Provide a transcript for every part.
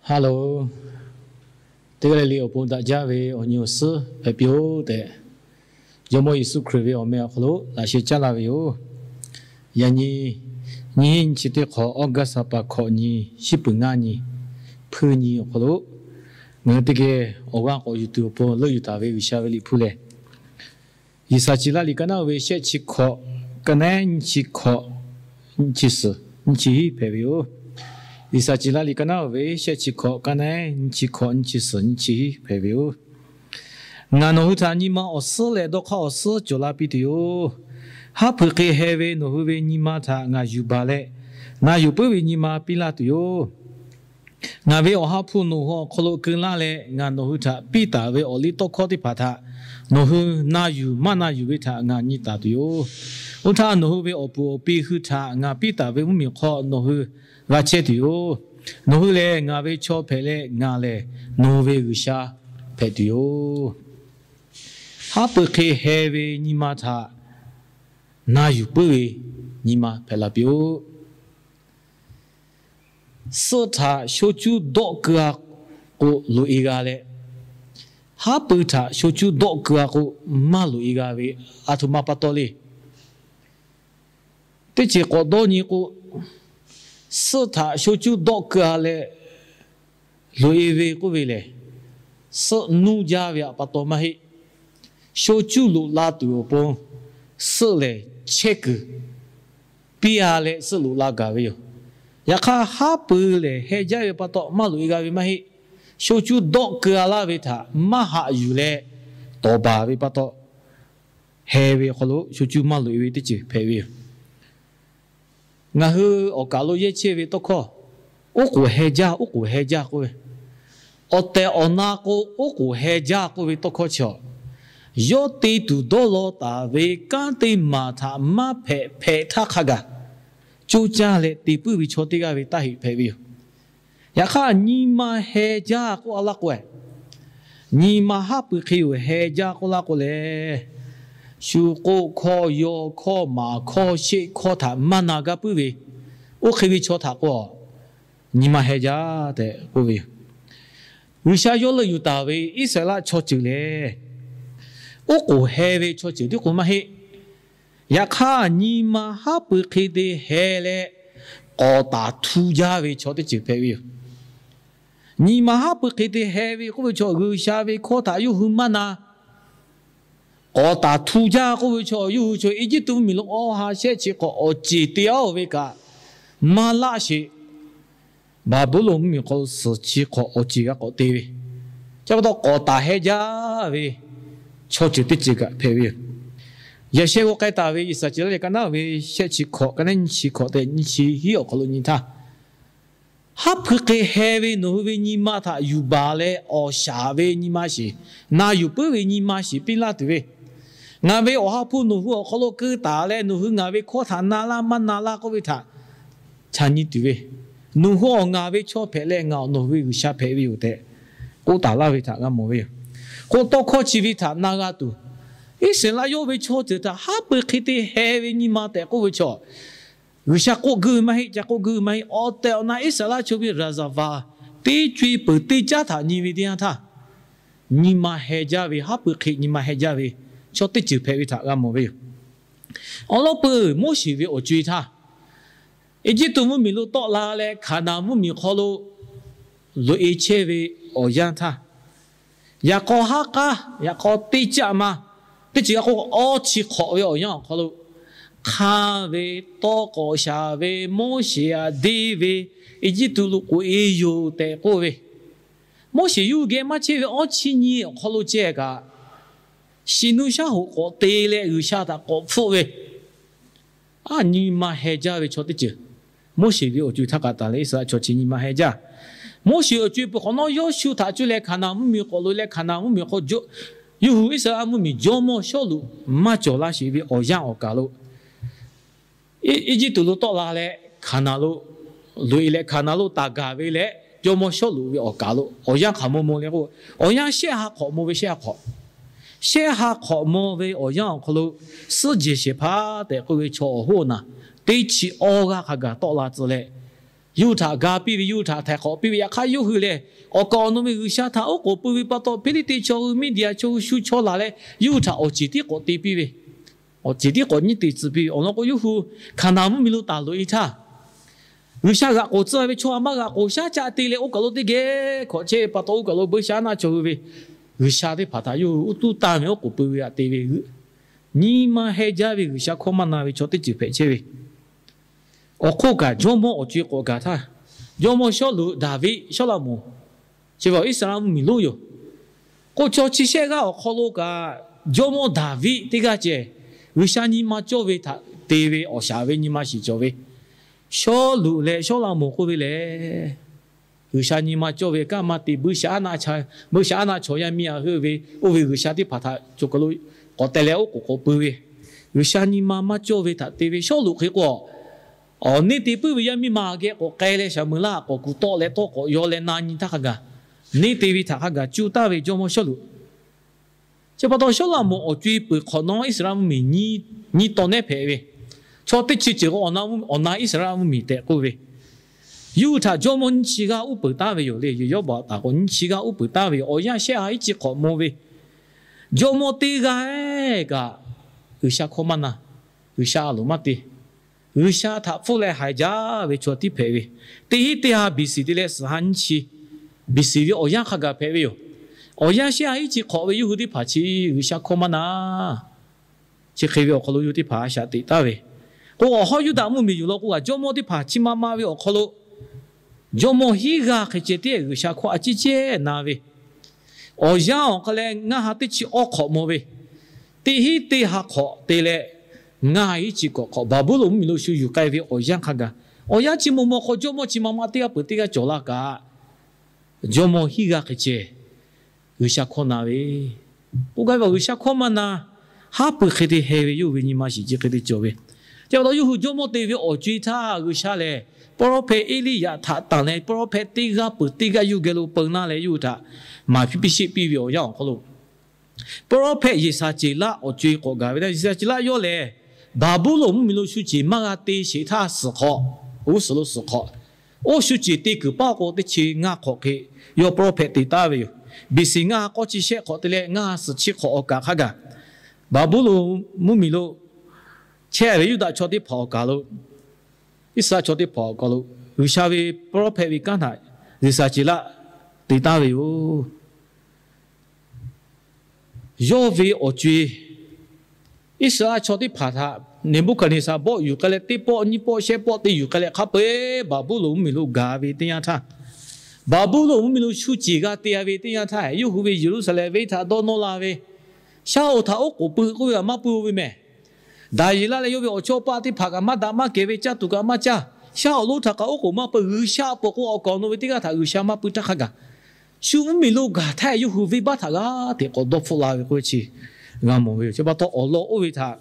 Hello, teˇ g'aˇ le le awˬ pon daꞈ jaˇ ve awˬ nyi awˬ suhˉ hpehꞈ piˇ-oˆ tehꞈ, Jawˇmawˇ Yeˍsuˆ Hkriꞈ ve awˬ meh awˬ hk'aw lo laꞈ sheh caˉ laˇ ve yoˬ. Yaꞈ nyi, nyiˇ hinˉ nyiˇ chi teˇ hk'awꞈ August ha pa hkawꞈ nyi, shiˉ peuˬ ngaˇ nyi, hpuiˇ nyi awˬ hk'aw lo ngaˬ hui teˇ geh awˬ g'aˇ k'awꞈ yuˬ tuˬ awˬ pon leuˆ yuˬ taˍ ve G'uiˬsha ve liꞈ hpu lehˬ, Yiˍsaˍ ciˍ laˇ liꞈ ka naˉ-oˬ ve shehˆ chi hkawꞈ, ka naˉ nyiˇ chi hkawꞈ, nyiˇ chi suhˍ, nyiˇ chi hiˉ hpehꞈ ve yoˬ. Yiˍsaˍ ciˍ laˇ liꞈ ka naˉ-oˬ ve shehˆ chi hkawꞈ, ka naˉ nyiˇ chi hkawꞈ, nyiˇ chi suhˍ, nyiˇ chi hiˉ hpehꞈ ve yoˬ. Ngaˬ nawˬ hui htaꞈ nyi ma awˬ suhˉ leh dawˇ hk'aˇ awˬ suhˉ cawˬ la piˇ tuˬ yoˬ. Haˉ pui hk'e heh ve nawˬ hui ve nyi ma htaꞈ ngaˬ yuˬ baˬ leh, na yuˬ puiˉ ve nyi ma piˇ laˇ tuˬ yoˬ. Ngaˬ ve Awˬ ha hpu nawˬ hui awˬ hk'aw lo keu laˇ leh, ngaˬ nawˬ hui htaꞈ piˇ taˍ ve awˬ liˇ tawˇ hkawˇ teˇ hpaˍ htaꞈ nawˬ hui na yuˬ maˇ na yuˬ ve htaꞈ ngaˬ nyi taˍ tuˬ yoˬ. Oˇ htaˇ, nawˬ hui ve awˬ puˍ awˬ pi hui htaꞈ ngaˬ piˇ taˍ ve mvuhˇmiˬ hk'aw nawˬ hui g'a chehˇ tuˬ yoˬ. Nawˬ hui lehˬ, ngaˬ ve chaw hpehꞈ leh, ngaˬ lehˬ nawˬ hui ve G'uiˬsha hpehꞈ tuˬ yoˬ. Haˉ pui hk'e heh ve nyi ma htaꞈ na yuˬ puiˉ ve nyi ma hpehꞈ la piˇ-oˆ. Suhˆ htaꞈ sho cuˉ dawˆ keu-a k'o, loꞈ-e g'a leh, haˉ pui htaꞈ sho cuˉ dawˆ keu-a k'o, maˇ loꞈ-e g'a ve a htoꞈ ma pa taw le. Teˇ ceuˬ k'awꞈ dawˇ nyi k'o, suhˆ htaꞈ sho cuˉ dawˆ keu-a leh loꞈ-e ve k'oˆ ve lehˬ, suhˆ nuˇ jaˇ ve pa taw maˇ heˆ. Sho cuˉ loꞈ la tuˬ awˬ pon suhˆ lehˬ chehˇ kuiˬ piˇ-a leh suhˆ loꞈ la gaˬ ve yoˬ. Yaꞈ hk'aˇ, haˉ pui lehˬ heh jaˇ ve pa taw maˇ loꞈ-e g'a ve maˇ heˆ. Sho cuˉ dawˆ keu-a laˇ ve htaꞈ maˇ haꞈ yuˬ leh tawˍ baˬ ve pa taw, heh ve awˬ hk'aw lo sho cuˉ maˇ loꞈ-e ve teˇ ceuˬ hpehꞈ ve yoˬ. Ngaˬ hui awˬ kaˍ lo yehˇ chehˇ ve tawˇ hkawˇ, oˉ k'oˍ heh jaˇ, oˉ k'oˍ heh jaˇ k'oˆ ve, awˬ tehˬ awˬ na k'o, oˉ k'oˍ heh jaˇ k'oˆ ve tawˇ hkawˇ chi-a, yawˇ te tuˬ dawˇ law taˍ ve kanˉ teˇ maˬ htaꞈ maˇ hpehꞈ hpehꞈ htaˇ hk'a gaˬ coˇ caˇ leh te puiˉ ve chaw teˇ g'aˇ ve taˇ heꞈ hpehꞈ ve yoˬ. Yaꞈ hk'aˇ, nyi ma heh jaˇ k'oˆ-a laˇ k'o, nyi ma haˉ pui hk'e yoˬ heh jaˇ k'oˆ laˇ k'o lehˬ, shu k'oˆ hkawˇ, yaw hkawˇ, maˍ hkawˇ, sheˆ hkawˇ htaꞈ maˇ na gaˇ puiˉ ve, oˇ hk'e ve chaw htaꞈ k'o, nyi ma heh jaˇ tehꞈ k'oˆ ve yoˬ. G'uiˬsha yawˇ leuˆ yuˬ taˍ ve Iˉsaˍreˍlaˆ chaw ceuˬ lehˬ, oˉ k'oˍ heh ve chaw ceuˬ tiˉ k'o maˇ heˆ. Yaꞈ hk'aˇ, nyi ma haˉ pui hk'e te heh leh, k'awꞈ taˍ htu jaˇ ve chaw teˇ ceuˬ hpehꞈ ve yoˬ. Nyi ma haˉ pui hk'e te heh ve k'oˆ ve chaw, G'uiˬsha ve hkawˇ htaꞈ yawˇ hui maˇ na, k'awꞈ taˍ htu jaˇ k'oˆ ve chaw, yawˇ hui chaw Eˇjiˇtuꞈ mvuhˇmiˬ lo awˇ ha shehˆ chi hk'awꞈ awˬ ceˬ te-a-oˬ ve kaꞈ maˇ laˆ sheˍ. Baˍbuˍlonˍ mvuhˇmiˬ hk'aw lo suhˍ chi hk'awꞈ awˬ ceˬ g'a k'awꞈ te ve, chi pa taw k'awꞈ taˍ heh jaˇ ve chaw ceuˬ teˇ ceuˬ kaꞈ hpehꞈ ve yoˬ. Yaꞈ sheh g'aw k'ai taˍ ve Yiˍsaˍ ciˍ laˇ leh ka naˉ ve shehˆ chi hkawꞈ, ka naˉ nyiˇ chi hkawꞈ tehꞈ nyiˇ chi hiˉ awˬ hk'aw lo nyi htaˇ, haˉ pui hk'e heh ve nawˬ hui ve nyi ma htaꞈ yuˬ baˬ leh, awˬ shaˍ ve nyi ma shiˍ, na yuˬ puiˉ ve nyi ma shiˍ piˇ laˇ tuˬ ve, ngaˬ ve Awˬ ha hpu nawˬ hui awˬ hk'aw lo keu taˍ leh, nawˬ hui ngaˬ ve hkawˇ htaꞈ na laˇ maˇ na laˇ k'oˆ ve htaꞈ ca nyi tuˬ ve, nawˬ hui awˬ ngaˬ ve chaw hpehꞈ leh ngaˬ nawˬ hui ve G'uiˬsha hpehꞈ ve yoˬ tehꞈ k'oˆ taˍ laˇ ve htaꞈ g'a mawˬ ve yoˬ. K'o, tawˇ hkawˇ chi ve htaꞈ na g'a tuˬ, Iˉsaˍreˍlaˆ yawˇ ve chaw ceuˬ htaꞈ haˉ pui hk'e te heh ve nyi ma tehꞈ k'oˆ ve chaw, G'uiˬsha k'oˆ guˇ ve maˇ heˆ, ca k'oˆ guˇ ve maˇ heˆ. Awˬ tehˬ awˬ na Iˉsaˍreˍlaˆ chaw ve raˍzaˍvaˍ teˇ co-e peuˬ teˇ caˉ htaꞈ nyi ve teˇ yanˇ htaˇ, nyi ma heh jaˇ ve, haˉ pui hk'e nyi ma heh jaˇ ve chaw teˇ ceuˬ hpehꞈ ve htaꞈ g'a mawˬ ve yoˬ. Awˬ lawn peuˬ, Moˉseˍ ve awˬ co-e htaˇ, Eˇjiˇtuꞈ mvuhˇmiˬ lo tawˆ la leh Hkaˍnanˍ mvuhˇmiˬ hk'aw lo loꞈ-e chehˇ ve awˬ yanˇ htaˇ, yaꞈ k'aw haˉ k'aˉ, yaꞈ k'aw teˇ caˆ ma, teˇ ceuˬ g'a k'oˆ, awˇ chi hk'awꞈ ve awˬ yanˇ awˬ hk'aw lo, hk'aˇ ve, tawˇ k'awꞈ shaˍ ve, Moˉseˍ aꞈ deˇ ve, Eˇjiˇtuꞈ lo k'oꞈ-e yoˬ tehꞈ k'oˆ ve, Moˉseˍ yawˇ hui geh maˇ chehˇ ve awˇ chi nyi awˬ hk'aw lo ceh kaꞈ, shiˍ nuˇ shaˉ hoꞈ k'awꞈ te leh G'uiˬsha htaꞈ k'awꞈ hpfuhˆ ve, a, nyi ma heh jaˇ ve chaw teˇ ceuˬ, Moˉseˍ ve awˬ co-e htaˇ kaꞈ taˍ leh Iˉsaˍreˍlaˆ chaw chi nyi ma heh jaˇ. Moˉseˍ awˬ co-e peuˬ hk'awꞈ nawˉ, Yawˇsuˆ htaꞈ cuˇ leh Hkaˍnanˍ mvuhˇmiˬ k'awꞈ loꞈ-e leh, Hkaˍnanˍ mvuhˇmiˬ hk'aw yawˇ hui Iˉsaˍreˍlaˆ mvuhˇmiˬ jawˇmawˇ Sawˉluꞈ maˇ cawˬ laˇ sheˍ ve awˬ yanˇ awˬ kaˬ lo, Eˇjiˇtuꞈ lo tawˆ la leh Hkaˍnanˍ lo loꞈ-e leh, Hkaˍnanˍ lo taˍ gaˬ ve leh, jawˇmawˇ Sawˉluꞈ ve awˬ kaˬ lo awˬ yanˇ hk'aˬ maw maw le k'o, awˬ yanˇ shehˆ ha hk'awꞈ maw ve, shehˆ ha hk'awꞈ, shehˆ ha hk'awꞈ maw ve awˬ yanˇ awˬ hk'aw lo, suhˉ jehˬ shehˍ hpaˇ tehꞈ k'oˆ ve chaw awˬ hoˉ awˬ naˬ teˇ chi awˇ g'aˇ hk'a gaˬ tawˆ la tcuh leh, Yawˇ hui htaꞈ ga piˇ ve, yawˇ hui htaꞈ htaiˍ hk'awꞈ piˇ ve, yaꞈ hk'aˇ yawˇ hui lehˬ awˬ kaˍ awˬ nu ve G'uiˬsha htaꞈ oˉ k'oˍ pui ve pa taw, Hpiˇliˇtiˆ chaw hui, Miˇdiˍ chaw hui, shu chaw laˬ leh yawˇ hui htaꞈ awˬ ceˬ tiˉ k'awꞈ te piˇ ve, awˬ ceˬ tiˉ k'awꞈ nyiˇ te tcuh piˇ ve awˬ lawn k'o, yawˇ hui Hkaˍnanˍ mvuhˇmiˬ lo taˍ loꞈ e htaˇ, G'uiˬsha g'aꞈ k'oˍ tcuh ve chaw a maˇ g'aꞈ k'oˍ shaˉ caˆ te leh oˇ kaˬ lo teˇ geh hkawꞈ chehˇ ve pa taw, oˇ kaˬ lo buiˇshaˆaˉnaˆ chaw hui ve G'uiˬsha teˇ hpaˍ htaꞈ yawˇ hui uˉ tuˉ tanˇ ve oˉ k'oˍ pui ve htaꞈ te ve, nyi ma heh jaˇ ve G'uiˬsha hkawˇ maˇ na ve chaw teˇ ceuˬ hpehꞈ chehˇ ve. Awˬ hk'oˆ kaꞈ, jawˇmawˇ awˬ co e k'awꞈ gaˬ htaˇ, jawˇmawˇ Sawˉluꞈ, Daˍviˆ, Sawˉlaꞈmonˍ, chi ve Iˉsaˍreˍlaˆ mvuhˇmiˬ lonˉ yoˬ. K'o, chaw chi shehˆ g'aˇ awˬ hk'aw lo kaꞈ, jawˇmawˇ Daˍviˆ teˇ g'aˇ ceh G'uiˬsha nyi ma cawˇ ve htaꞈ te ve awˬ shaˍ ve nyi ma shiˍ cawˬ ve. Sawˉluꞈ leh Sawˉlaꞈmonˍ k'oˆ ve lehˬ, G'uiˬsha nyi ma cawˇ ve kanˉ maˇ te, buiˇshaˆaˉnaˆ chaw, buiˇshaˆaˉnaˆ chaw yaˇ miˇ a heuˆ ve, oˇ ve G'uiˬsha teˇ hpaˍ htaꞈ cawˬ kaˬ lo k'awꞈ teh leh oˉ k'oˍ k'awꞈ pui ve, G'uiˬsha nyi ma maˇ cawˇ ve htaꞈ te ve. Sawˉluꞈ hk'e k'o, awˬ neˇ te puiˉ ve yaˇ miˇ ma geh k'awꞈ k'ai leh, Saˍmeˍlaˆ k'awꞈ kuˬ tawˆ leh tawˇ k'awꞈ yaw leh na nyi htaˇ hk'a gaˬ, neˇ te ve htaꞈ hk'a gaˬ cuˇ taˍ ve jawˇmawˇ Sawˉluꞈ. Chi pa taw, Sawˉlaꞈmonˍ awˬ co e peuˬ hk'awꞈ nawˉ Iˉsaˍreˍlaˆ mvuhˇmiˬ nyiˇ taw nehˉ hpehꞈ ve, chaw teˇ chi ceuˬ k'o, awˬ na Iˉsaˍreˍlaˆ mvuhˇmiˬ tehꞈ k'oˆ ve, yawˇ hui htaꞈ jawˇmawˇ nyiˇ chi g'aˇ uˉ peunˍ taˍ ve yoˬ le. Yawˇbaˆ taˍ k'o, nyiˇ chi g'aˇ uˉ peunˍ taˍ ve yoˬ. Awˬ yanˇ shehˆ ha iˉ chi hk'awꞈ mawˬ ve jawˇmawˇ teˇ g'aˇ kaꞈ G'uiˬsha hkawˇ maˇ na, G'uiˬsha a loˍ maˇ te, G'uiˬsha htaꞈ hpfuhˆ leh haiˬ jaˇ ve chaw tiˉ hpehꞈ ve. Teˇ hinˉ teˇ ha B C te leh suhˍ ha nyiˇ chi B C ve awˬ yanˇ hk'a gaˬ hpehꞈ ve yoˬ. Awˬ yanˇ shehˆ ha iˉ chi hk'awꞈ ve yawˇ hui teˇ hpaˍ chi G'uiˬsha hkawˇ maˇ na, chi hk'e ve awˬ hk'aw lo yawˇ hui teˇ hpaˍ a shaꞈ teꞈ taˍ ve. K'o, awˬ hawˉ Yuˇdaꞈ mvuhˇmiˬ yoˬ law k'o, jawˇmawˇ teˇ hpaˍ chi ma ma ve awˬ hk'aw lo jawˇmawˇ hiˉ g'aˇ hk'e ceh teˇ G'uiˬsha hkawˇ a ciˉ cehˉ na ve, awˬ yanˇ awˬ hk'a leh ngaˇ ha teˇ chi awˇ hk'awꞈ mawˬ ve, teˇ hinˉ teˇ ha hk'awꞈ te leh ngaˇ ha iˉ chi hk'awꞈ hk'awꞈ Baˍbuˍlonˍ mvuhˇmiˬ lo shu yuˬ k'ai ve awˬ yanˇ hk'a gaˬ, awˬ yanˇ chi mawˬ mawˬ hk'aw jawˇmawˇ chi ma ma teˇ g'aˇ peuˬ teˇ g'aˇ cawˬ la kaꞈ, jawˇmawˇ hiˉ g'aˇ hk'e ceh G'uiˬsha hkawˇ na ve. K'oˆ gaˇ ve, G'uiˬsha hkawˇ maˇ na, haˉ pui hk'e te heh ve yawˇ hui ve nyi ma shiˍ chi hk'e te cawˬ ve. Chi pa taw, yawˇ hui jawˇmawˇ te ve awˬ co e htaˇ G'uiˬsha lehˬ, prophet Eˇliˇyaꞈ htaꞈ tanˬ leh prophet teˇ g'aˇ peuˬ teˇ g'aˇ yawˇ hui geh lo peu naˇ leh yawˇ hui htaꞈ maˍ piˇ piˇ sheˆ piˇ ve awˬ yanˇ awˬ hk'aw lo, prophet Yeˍsaˍceˍlaˆ awˬ co e k'awꞈ gaˬ ve htaˇ, Yeˍsaˍceˍlaˆ yawˇ lehˬ Baˍbuˍlonˍ mvuhˇmiˬ lo shu ceˬ maˇ g'a te sheˍ htaˇ suhˍ hk'awꞈ, g'uˇ suhˍ lo suhˍ hk'awꞈ, oˇ shu ceˬ te kuiˬ paˇ k'o teˇ chi ngaˇ hk'awꞈ hk'e yawˇ prophet te taˍ ve yoˬ. B C ngaˇ ha k'awˇ chi shehˆ hk'awꞈ te leh ngaˇ ha suhˍ chi hk'awꞈ awˬ kaˍ hk'a gaˬ, Baˍbuˍlonˍ mvuhˇmiˬ lo chehˇ ve Yuˇdaꞈ chaw teˇ hpaˍ awˬ kaˍ lo, Iˉsaˍreˍlaˆ chaw teˇ hpaˍ awˬ kaˍ lo G'uiˬsha ve prophet ve kanˉ htaꞈ Yeˍsaˍceˍlaˆ te taˍ ve yoˬ. Yawˇ ve awˬ co e Iˉsaˍreˍlaˆ chaw teˇ hpaˍ htaꞈ Neˍbuˆhkaˍneˍsaˍ bawˆ yuˬ k'ai leh, teˇ pawˆ nyiˇ pawˆ shehˆ pawˆ te yuˬ k'ai leh, hk'a peu-eˬ Baˍbuˍlonˍ mvuhˇmiˬ lo gaˬ ve teˇ yanˇ htaˇ, Baˍbuˍlonˍ mvuhˇmiˬ lo shu ceˬ g'a te-a ve teˇ yanˇ htaˇ, yawˇ hui ve Yeˍruˆsaˍlehnˍ venˇ htaꞈ dawˇ nawˇ la ve, shaˉ hoꞈ htaꞈ oˉ k'oˍ pui k'oˆ ve htaꞈ maˇ pui-o ve mehˬ. Daˍyeˍlaˆ leh yawˇ ve awˬ chawˇ paˆ teˇ hpaˍ kaꞈ maˇ daꞈ maˇ kehˬ ve, caˇ tuˬ kaꞈ maˇ caˇ, shaˉ hoꞈ lonˉ htaꞈ kaꞈ oˉ k'oˍ maˇ pui, G'uiˬsha awˬ pon k'o awˬ kaˍ awˬ nu ve teˇ g'aˇ htaꞈ G'uiˬsha maˇ pui htaˇ hk'a gaˬ, shu mvuhˇmiˬ lo gaˬ htaˇ yawˇ hui venˇbaˆ htaꞈ g'a teꞈ k'awꞈ dawˇ hpfuhˆ la ve k'oˆ ve chi g'a mawˬ ve yoˬ. Chi pa taw awˬ lawn oˇ ve htaꞈ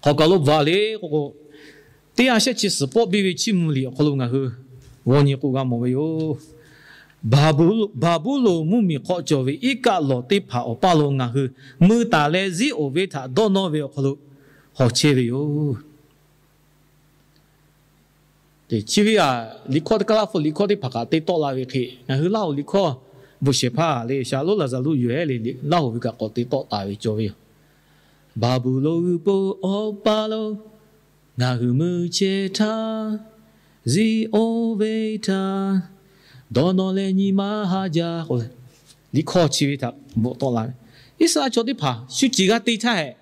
hk'aˬ kaˬ lo bvuhꞈ le k'o k'o, teˇ ha shehˆ chi suhˍ pawˆ biˇ ve chiˇ mvuh liꞈ awˬ hk'aw lo ngaˬ hui g'aw nyi k'o g'a mawˬ ve yoˬ. Baˍbuˍlonˍ mvuhˇmiˬ hk'aw cawˬ ve iˉ kaˆ lawˬ teˇ hpaˍ awˬ paˇ lo ngaˬ hui mui taˍ leh Ziˉonˍ venˇ htaꞈ dawˇ nawˇ ve awˬ hk'aw lo hawˬ chehˇ ve yoˬ. Chi ve aꞈ, liꞈ hkawˇ teˇ kaˇ laˇ hpu liꞈ hkawˇ teˇ hpaˍ kaꞈ te tawˆ la ve hk'e, ngaˬ hui Laˇhuˍ liꞈ hkawˇ bvuhꞈ shehˍ hpaˇ le, Shaˍlonˉ Laˍzaˍruˆ yoˬ-ehˉ le, Laˇhuˍ ve kaꞈ k'awꞈ te tawˆ taˍ ve cawˬ ve yoˬ. Baˍbuˍlonˍ g'uiˬ po awˬ paˇ lo ngaˬ hui mui chehˇ htaˇ, Ziˉonˍ venˇ htaꞈ dawˇ nawˇ leh nyi ma haˉ jaˇ k'o, liꞈ hkawˇ chi ve htaꞈ bvuhꞈ tawˆ la ve, Iˉsaˍreˍlaˆ chaw teˇ hpaˍ shu ceˬ g'a te htaˇ hehꞈ,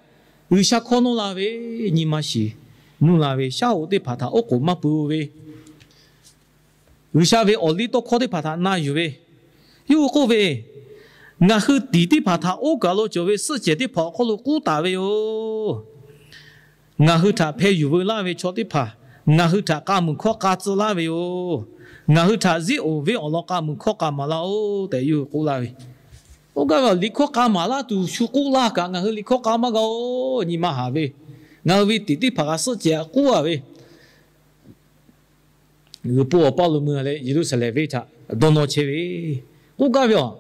G'uiˬsha hkawˇ nawˇ la ve, nyi ma shiˍ mvuhˇ la ve, shaˉ hoꞈ teˇ hpaˍ htaꞈ oˉ k'oˍ maˇ pui-o ve, G'uiˬsha ve awˬ liˇ tawˇ hkawˇ teˇ hpaˍ htaꞈ na yuˬ ve, yawˇ hui k'oˆ ve, ngaˬ hui tiˍ teˇ hpaˍ htaꞈ oˇ kaˬ lo cawˬ ve suhˆ cehˬ teˇ hpaˍ awˬ hk'oˆ lo k'uˉ taˍ ve yoˬ. Ngaˬ hui htaꞈ hpeh yuˬ veu laˇ ve chaw teˇ hpaˍ ngaˬ hui htaꞈ k'a muiˬ hkawˇ k'a tcuh laˇ ve yoˬ. Ngaˬ hui htaꞈ Ziˉonˍ venˇ awˬ lawn k'a muiˬ hkawˇ k'a maˍ laˇ-oˆ tehꞈ yawˇ hui k'oˆ laˇ ve. Oˇ gaˇ ve, liꞈ hkawˇ k'a maˍ laˇ tuˬ shu k'oˆ laˇ kaꞈ ngaˬ hui liꞈ hkawˇ k'a maˇ g'a-oˬ. Nyi ma haˍ ve, ngaˬ hui ve tiˍ teˇ hpaˍ kaꞈ suhˆ cehˬ k'uˉ-a ve, g'uiˬ po awˬ paˇ lo mui leh Yeˍruˆsaˍlehnˍ venˇ htaꞈ dawˇ nawˇ chehˇ ve, k'oˆ gaˇ ve aˬ,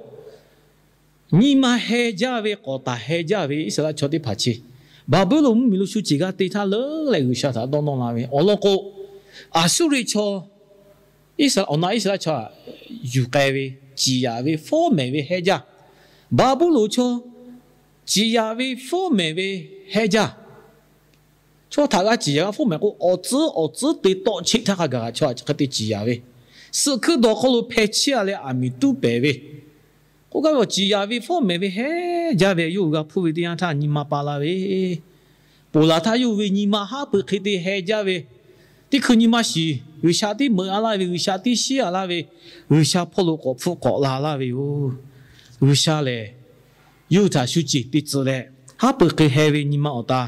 nyi ma heh jaˇ ve, k'awꞈ taˍ heh jaˇ ve Iˉsaˍreˍlaˆ chaw teˇ hpaˍ chi Baˍbuˍlonˍ mvuhˇmiˬ lo shu ceˬ g'a te htaˇ leuˉ leh G'uiˬsha htaꞈ dawˇ nawˇ la ve awˬ lawn k'o, Aˍsuˇriˆ chaw Iˉsaˍ, awˬ na Iˉsaˍreˍlaˆ chaw htaꞈ yuˬ k'ai ve, ciˍ yaꞈ ve fawˉ mehˍ ve heh jaˇ. Baˍbuˍlonˍ chaw ciˍ yaꞈ ve fawˉ mehˍ ve heh jaˇ. Chaw htaꞈ g'a ciˍ yaꞈ g'a fawˉ mehˍ k'o, awˬ tcuhˉ awˬ tcuhˉ te tawˆ cheˆ htaˇ hk'a gaˬ chaw htaꞈ hk'e te ciˍ yaꞈ ve, suhˍ hkuiˇ dawˬ hk'aw lo hpeh chiˇ a leh aˬ miˍ tuˉ pehˍ ve, k'oˆ gaˇ ve awˬ ciˍ yaꞈ ve fawˉ mehˍ ve heh jaˇ ve yawˇ hui g'a hpuˇ ve teˇ yanˇ htaˇ nyi ma pa la ve, ponˬ laˬ htaˇ yawˇ hui ve nyi ma haˉ pui hk'e te heh jaˇ ve, teˇ hkui nyi ma shiˍ G'uiˬsha tiˉ meuꞈ a laˇ ve, G'uiˬsha tiˉ shiˉ a laˇ ve, G'uiˬsha hpawˇ lo k'awꞈ hpfuhˆ k'awꞈ la laˇ ve yoˬ. G'uiˬsha lehˬ yawˇ hui htaꞈ shu ceˬ te tcuh leh, haˉ pui hk'e heh ve nyi ma awˬ ta,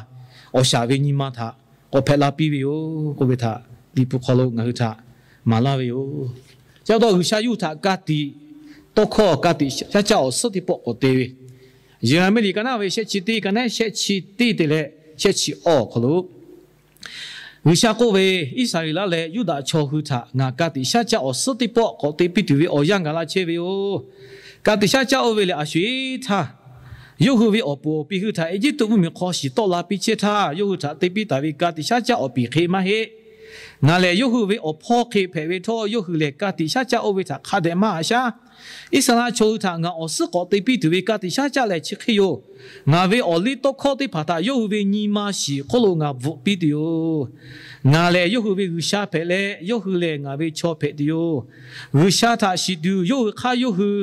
awˬ shaˍ ve nyi ma htaꞈ k'awꞈ hpehꞈ la piˇ ve yoˬ k'oˆ ve htaꞈ Liꞈ hpu hk'aw lo ngaˬ hui htaꞈ maˍ laˇ ve yoˬ. Chi pa taw G'uiˬsha yawˇ hui htaꞈ ka tiꞈ tawˇ hkawˇ ka tiꞈ shaˉ caˆ awˬ suhˉ teˇ pawˆ k'awꞈ te ve, Yeˍraˍmiˆ liꞈ ka naˉ ve shehˆ chi teˇ, ka naˉ shehˆ chi teˇ te leh shehˆ chi awˇ awˬ hk'aw lo G'uiˬsha k'oˆ ve, Iˉsaˍreˍlaˆ leh Yuˇdaꞈ chaw hui htaꞈ ngaˬ ka tiꞈ shaˉ caˆ awˬ suhˉ teˇ pawˆ k'awꞈ te piˇ tuˬ ve awˬ yanˇ gaˬ la chehˇ ve yoˬ. Ka tiꞈ shaˉ caˆ oˇ ve lehˬ a shu-eˬ htaˇ, yawˇ hui ve awˬ puˍ awˬ pi hui htaꞈ Eˇjiˇtuꞈ mvuhˇmiˬ hk'aw shiˍ tawˆ la piˇ chehˇ htaˇ, yawˇ hui htaꞈ te piˇ taˍ ve ka tiꞈ shaˉ caˆ awˬ piˍ hk'e maˇ heˆ. Ngaˬ lehˬ yawˇ hui ve awˬ hpawˇ hk'e hpehꞈ ve htawˇ, yawˇ hui lehˬ ka tiꞈ shaˉ caˆ oˇ ve htaꞈ hk'a dehꞈ maˇ haꞈ shaˉ. Iˉsaˍreˍlaˆ chaw hui htaꞈ ngaˬ awˬ suhˉ k'awꞈ te piˇ tuˬ ve ka tiꞈ shaˉ caˆ lehˬ chi hk'e yoˬ. Ngaˬ ve awˬ liˇ tawˇ hkawˇ teˇ hpaˍ htaꞈ yawˇ hui ve nyi ma shiˍ hk'oˆ lo ngaˬ bvuhꞈ piˇ tuˬ yoˬ. Ngaˬ lehˬ yawˇ hui ve G'uiˬsha hpehꞈ leh, yawˇ hui lehˬ ngaˬ ve chaw hpehꞈ tuˬ yoˬ. G'uiˬsha htaꞈ shiˍ tuˬ yawˇ hui hk'aˇ yawˇ hui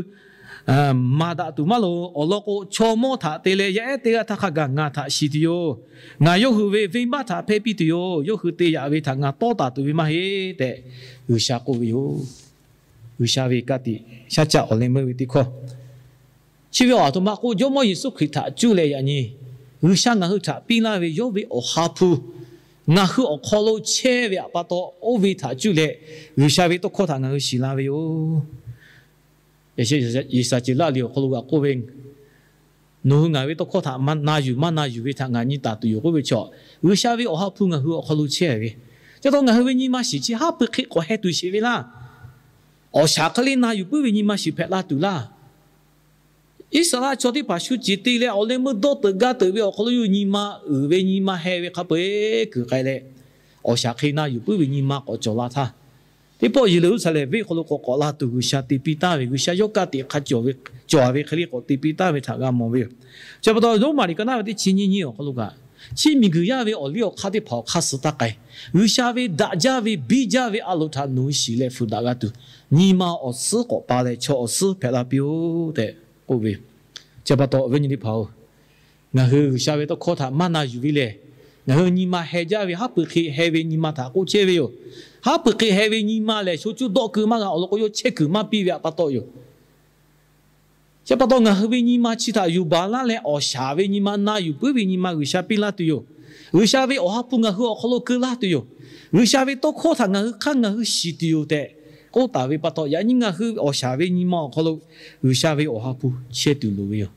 maˍ daꞈ tuˬ maˇ loˍ. Awˬ lawn k'o, chaw mawˇ htaꞈ te leh yaˇ ehˉ teˇ g'aˇ htaˇ hk'a gaˬ ngaˬ htaꞈ shiˍ tuˬ yoˬ. Ngaˬ yawˇ hui ve venˇbaˆ htaꞈ hpehˇ piˇ tuˬ yoˬ. Yawˇ hui te yaꞈ ve htaꞈ ngaˬ tawˇ taˍ tuˬ ve maˇ heˆ tehꞈ G'uiˬsha k'oˆ ve yoˬ. G'uiˬsha ve ka tiꞈ shaˉ caˆ awˬ leh meuˇ ve teˇ hkawˇ. Chi ve awˬ aˬ htoꞈ ma k'o, Jawˇmawˇ Yeˍsuˆ Hkriꞈ htaꞈ cuˇ leh yaꞈ nyi G'uiˬsha ngaˬ hui htaꞈ piˇ laˇ ve yawˇ ve Awˬ ha hpu ngaˬ hui awˬ hk'aw lo chehˇ ve pa taw, oˇ ve htaꞈ cuˇ leh G'uiˬsha ve tawˇ hkawˇ htaꞈ ngaˬ hui shiˍ la ve yoˬ. Yeˍsaˍceˍlaˆ liꞈ awˬ hk'aw lo g'a k'oˆ ve, Nawˬ hui ngaˬ ve tawˇ hkawˇ htaꞈ na yuˬ maˇ na yuˬ ve htaꞈ ngaˬ nyi taˍ tuˬ yoˬ k'oˆ ve chaw, G'uiˬsha ve Awˬ ha hpu ngaˬ hui awˬ hk'aw lo chehˇ ve. Chi pa taw ngaˬ hui ve nyi ma shiˍ chi haˉ pui hk'e k'awꞈ heh tuˬ sheˍ ve laˇ. Awˬ shaˍ hk'e le na yuˬ puiˉ ve nyi ma shiˍ hpehꞈ la tuˬ laˇ. Iˉsaˍreˍlaˆ chaw teˇ hpaˍ shu ceˬ te leh awˬ leh meuˇ dawˇ teuꞈ gaˇ teuꞈ ve awˬ hk'aw lo yawˇ hui nyi ma uiˍ ve nyi ma heh ve hk'a peu-eˬ kuiˬ k'ai leh, awˬ shaˍ hk'e na yuˬ puiˉ ve nyi ma k'awꞈ cawˬ la htaˇ, teˇ pawˆ Yeˍruˆsaˍlehnˍ venˇ hk'aw lo k'awꞈ k'awꞈ la tuˬ G'uiˬsha te piˇ taˍ ve, G'uiˬsha yawˇ ka tiꞈ hk'a cawˬ ve hk'e le k'awꞈ te piˇ taˍ ve htaꞈ g'a mawˬ ve yoˬ. Chi pa taw Roˉmaꞈ liꞈ ka naˉ ve teˇ chi nyiˇ nyiˇ awˬ hk'aw lo kaꞈ, chi miˬguiˬ yaˇ ve awˬ liˇ awˬ hk'aˇ teˇ hpaˍ awˬ hk'aˇ suh taˇ k'ai. G'uiˬsha ve daꞈ jaˇ ve biˇ jaˇ ve a loˍ htaꞈ nawˬ hui shiˍ leh fuiˍ daꞈ g'a tuˬ, nyi ma awˬ suhˉ k'awꞈ pa leh chaw awˬ suhˉ hpehꞈ la piˇ-oˆ tehꞈ k'oˆ ve. Chi pa taw awˬ viˉ nyi teˇ hpaˍ-oˬ, ngaˬ hui G'uiˬsha ve tawˇ hkawˇ htaꞈ maˇ na yuˬ ve lehˬ, ngaˬ hui nyi ma heh jaˇ ve haˉ pui hk'e heh ve nyi ma htaꞈ k'oˆ chehˇ ve yoˬ. Haˉ pui hk'e heh ve nyi ma lehˬ, sho cuˇ dawˆ keu maˇ g'a awˬ lawn k'o, yawˇ chehˇ kuiˬ maˇ piˇ ve pa taw yoˬ. Chi pa taw ngaˬ hui ve nyi ma chi htaꞈ yuˬ baˬ laˇ leh, awˬ shaˍ ve nyi ma na yuˬ puiˉ ve nyi ma G'uiˬsha piˇ laˇ tuˬ yoˬ. G'uiˬsha ve Awˬ ha hpu ngaˬ hui awˬ hk'aw lo keu laˇ tuˬ yoˬ. G'uiˬsha ve tawˇ hkawˇ htaꞈ ngaˬ hui hk'aˇ ngaˬ hui shiˍ tuˬ yoˬ tehꞈ k'oˆ taˍ ve pa taw, yaꞈ nyi ngaˬ hui awˬ shaˍ ve nyi ma awˬ hk'aw lo G'uiˬsha ve Awˬ ha hpu chehˇ tuˬ loˍ ve yoˬ.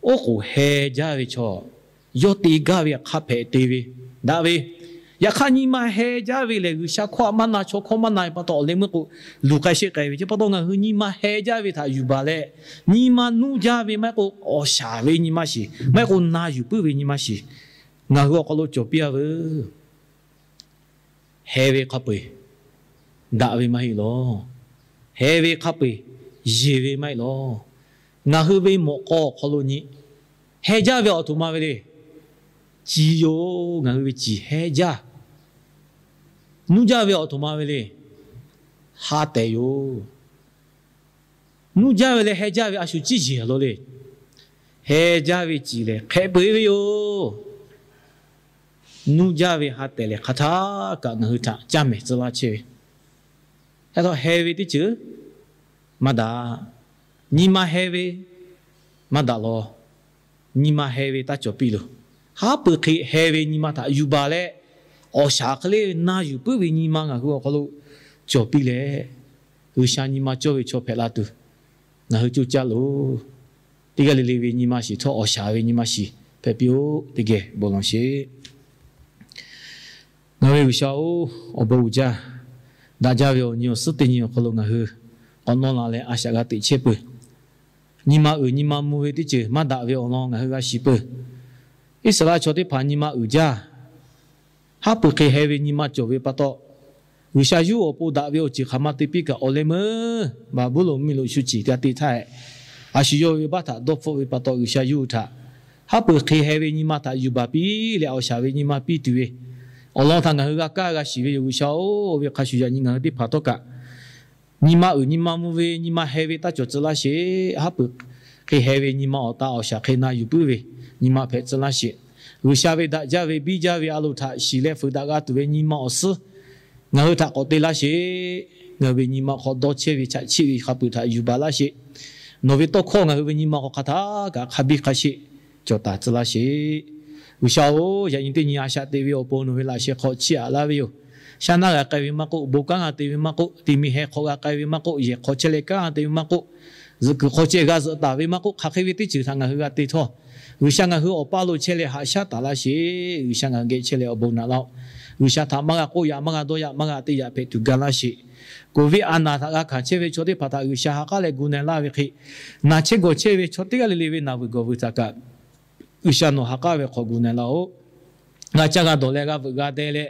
Oˉ k'oˍ heh jaˇ ve chaw, yawˇ te gaˇ ve hk'a hpehꞈ te ve, daꞈ ve. Yaꞈ hk'aˇ nyi ma heh jaˇ ve lehˬ, G'uiˬsha hkawˇ maˇ na, chaw hkawˇ maˇ na ve pa taw, awˬ leh meuˇ k'o luˬ k'ai sheˆ k'ai ve. Chi pa taw ngaˬ hui nyi ma heh jaˇ ve htaꞈ yuˬ baˬ leh, nyi ma nuˇ jaˇ ve maˇ heˆ k'o, awˬ shaˍ ve nyi ma shiˍ, maˇ heˆ k'o na yuˬ puiˉ ve nyi ma shiˍ, ngaˬ hui awˬ hk'aw lo cawˬ piˇ a veuˬ. Heh ve hk'a peu-eˬ daꞈ ve maˇ heˆ lawˬ. Heh ve hk'a peu-eˬ yeˬ ve maˇ heˆ lawˬ. Ngaˬ hui ve mawꞈ k'aw awˬ hk'aw lo nyi heh jaˇ ve awˬ htoꞈ ma ve le. Ciˍ yoˬ. Ngaˬ hui ve ciˍ heh jaˇ. Nuˇ jaˇ ve awˬ htoꞈ ma ve le. Ha tehˬ yoˬ. Nuˇ jaˇ ve leh heh jaˇ ve a shu ciˉ yeˬ a law le. Heh jaˇ ve ciˍ lehˬ hk'ehꞈ peu-eˬ ve yoˬ. Nuˇ jaˇ ve ha tehˬ lehˬ, hk'aˬ htaˇ kaꞈ ngaˬ hui htaꞈ caˇ mehˍ tcuh laˇ chehˇ ve. Heh ve teˇ ceuˬ maˇ daꞈ. Nyi ma heh ve maˇ daꞈ lawˬ. Nyi ma heh ve taˇ cawˬ piˇ loˬ. Haˉ pui hk'e heh ve nyi ma htaꞈ yuˬ baˬ leh, awˬ shaˍ hk'e le na yuˬ puiˉ ve nyi ma ngaˬ hui awˬ hk'aw lo cawˬ piˇ leh, G'uiˬsha nyi ma cawˇ ve chaw hpehꞈ la tuˬ, ngaˬ hui coˇ caˇ loˬ. Teˇ g'aˇ le le ve nyi ma shiˍ htawˇ, awˬ shaˍ ve nyi ma shiˍ hpehꞈ piˇ-oˆ. Teˇ geh bon lawˬ sheˍ. Ngaˬ ve G'uiˬsha-oˬ, awˬ bon uiˍ jaˇ. Daꞈ jaˇ ve awˬ nyi awˬ suhˉ teˇ nyi awˬ hk'aw lo ngaˬ hui k'awꞈ nawˇ la leh a shaꞈ g'a teꞈ chehˇ peuˬ. Nyi ma uiˍ nyi ma mvuh ve teˇ ceuˬ maˇ daꞈ ve awˬ lawn ngaˬ hui g'a shiˍ peuˬ. Iˉsaˍreˍlaˆ chaw teˇ hpaˍ nyi ma uiˍ jaˇ. Haˉ pui hk'e heh ve nyi ma cawˬ ve pa taw, G'uiˬsha yawˇ hui awˬ pon daꞈ ve awˬ ceuˬ hk'aˬ ma te piˇ kaꞈ, awˬ leh meuˇ Baˍbuˍlonˍ miˬ lo shu ciˍ te a te htaˇ, a shu yawˇ ve baˆ htaꞈ dawˇ hpfuhˆ ve pa taw, G'uiˬsha yawˇ hui htaꞈ haˉ pui hk'e heh ve nyi ma htaꞈ yuˬ baˬ piˇ leh, awˬ shaˍ ve nyi ma piˇ tuˬ ve awˬ lawn htaꞈ ngaˬ hui g'a kaˇ g'a shiˍ ve yoˬ. G'uiˬsha-oˬ, ve hk'a shuˍ yaꞈ nyi ngaˬ hui teˇ hpaˍ htawˇ kaꞈ nyi ma uiˍ nyi ma mvuh ve nyi ma heh ve taˇ cawˬ tcuh laˇ sheˍ. Haˉ pui hk'e heh ve nyi ma awˬ ta awˬ shaˍ hk'e na yuˬ puiˉ ve nyi ma hpehꞈ tcuh laˇ sheˍ. G'uiˬsha ve daꞈ jaˇ ve biˇ jaˇ ve a loˍ htaꞈ shiˍ leh fuiˍ daꞈ g'a tuˬ ve nyi ma awˬ suhˉ ngaˬ hui htaꞈ k'awꞈ te laˇ sheˍ. Ngaˬ hui ve nyi ma hk'aw dawˇ chehˇ ve chaꞈ chiˆ ve hk'a peuˬ htaꞈ yuˬ baˬ laˇ sheˍ. Nawˬ ve tawˇ hkawˇ ngaˬ hui ve nyi ma hk'aw hk'a htaˇ kaꞈ hk'a biˇ hk'a sheˆ cawˬ taˍ tcuh laˇ sheˍ. G'uiˬsha-oˬ, yaꞈ nyi teˇ nyi a shaꞈ teꞈ ve awˬ pon nawˬ ve laꞈ sheh hk'aw chiˇ aꞈ laˇ ve yoˬ. Shaˉ naˉ g'a k'ai ve maˇ k'oˆ, bon kanˉ g'a te ve maˇ k'oˆ, ti mi heh hk'aw g'a k'ai ve maˇ k'oˆ, yehˬ hk'aw chehˇ leh kanˉ g'a te ve maˇ k'oˆ, zuhꞈ kuiˬ hk'aw ceh g'a zuhꞈ taˍ ve maˇ k'oˆ, hk'aˬ hk'e ve teˇ ceuˬ htaꞈ ngaˬ hui g'a te htawˇ, G'uiˬsha ngaˬ hui awˬ paˇ lo chehˇ leh haꞈ shaˉ taˍ laˇ sheˍ. G'uiˬsha ngaˬ hui geh chehˇ leh awˬ bon naꞈ laˇ-oˆ. G'uiˬsha htaꞈ maˇ g'a k'oˆ yaꞈ, maˇ g'a dawˇ yaꞈ, maˇ g'a te yaꞈ hpehꞈ tuˬ ga laˇ sheˍ. Covid a naˬ htaꞈ g'a hkanˍ chehˇ ve chaw teˇ hpaˍ htaꞈ G'uiˬsha ha k'aˉ leh gu na laˇ ve hk'e, naˬ chehˇ gawˬ chehˇ ve chaw teˇ g'aˇ le le ve naˬ vuiˬ gawˬ vuiˬ htaꞈ kaꞈ G'uiˬsha nawˬ ha k'aˉ ve hk'aw gu na laˇ-oˆ. G'a caˇ g'a dawˬ leh g'a veuꞈ g'a deh leh,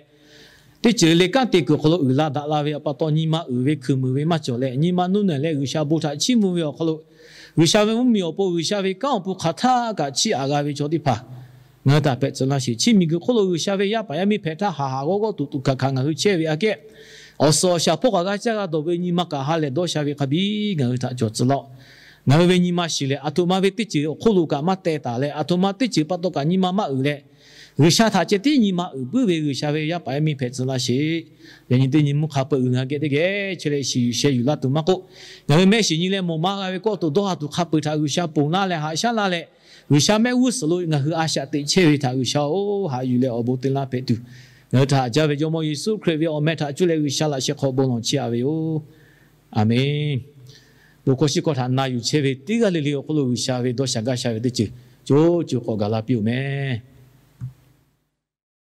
teˇ ceuˬ le kanˉ te kuiˬ awˬ hk'aw lo uiˍ la daꞈ la ve pa taw, nyi ma uiˍ ve hkuiˬ muiˬ ve maˇ cawˬ leh, nyi ma nuˇ nehˬ leh G'uiˬsha bon htaꞈ chiˇ mvuh ve awˬ hk'aw lo, G'uiˬsha ve mvuhˇmiˬ awˬ pon, G'uiˬsha ve kanˉ awˬ pon hk'aˬ htaˇ kaꞈ chiˇ aꞈ g'a ve chaw teˇ hpaˍ ngaˬ hui htaꞈ hpehꞈ tcuh laˇ sheˍ. Chi miˬguiˬ hk'oˆ lo G'uiˬsha ve yaˇ paˍ yaˇ miˇ hpehꞈ htaˇ, haˍ haˍ g'awˇ g'awˇ tuꞈ tuꞈ hkanˍ hkanˍ ngaˬ hui chehˇ ve aꞈ kehˉ, awˬ suhˍ awˬ shaˍ hpawˇ kaꞈ g'a caˇ g'a dawˬ ve nyi ma kaꞈ ha lehˬ dawˇ sha ve hk'a biˇ ngaˬ hui htaꞈ cawˬ tcuh laˇ-oˆ. Ngaˬ hui ve nyi ma shiˍ leh, aˬ htoꞈ ma ve teˇ ceuˬ awˬ hk'oˆ lo kaꞈ maˇ teh taˍ leh, aˬ htoꞈ ma teˇ ceuˬ pa taw kaꞈ nyi ma maˇ uiˍ leh, G'uiˬsha htaꞈ ceh tiˉ nyi ma uiˍ puiˉ ve G'uiˬsha ve yaˇ paˍ yaˇ miˇ hpehꞈ tcuh laˇ sheˍ. Yaꞈ nyi teˇ nyi mvuhˇ hk'a peu-eˬ uiˍ ngaˬ geh teˇ geh chehˇ leh shiˍ yuˬ sheh yuˬ laˇ tuˬ maˇ k'oˆ, ngaˬ hui mehˆ shiˍ nyi leh mawˬ maˇ g'a ve kawˆ tuˬ dawˇ ha tuˬ hk'a peu-eˬ htaꞈ G'uiˬsha ponˬ laˇ leh haꞈ shaˉ laˇ leh, G'uiˬsha mehˆ g'uˇ suhˍ lo ngaˬ hui a shaꞈ teꞈ chehˇ ve htaꞈ G'uiˬsha-oˬ, haꞈ yuˬ leh awˬ bon te laˇ hpehꞈ tuˬ, ngaˬ hui htaꞈ haꞈ jaˇ ve Jawˇmawˇ Yeˍsuˆ Hkriꞈ ve awˬ meh htaꞈ cuˇ leh G'uiˬsha laꞈ sheh hk'aw bon lawˬ chiˇ aꞈ ve yoˬ. Aˬmenˍ. Bon hkawˇ shiˉ hkawˇ htaꞈ na yuˬ chehˇ ve teˇ g'aˇ le le awˬ hk'oˆ lo G'uiˬsha ve dawˇ sha gaˇ sha ve teˇ ceuˬ co co k'awꞈ gaˬ la piˇ-oˬ mehˍ.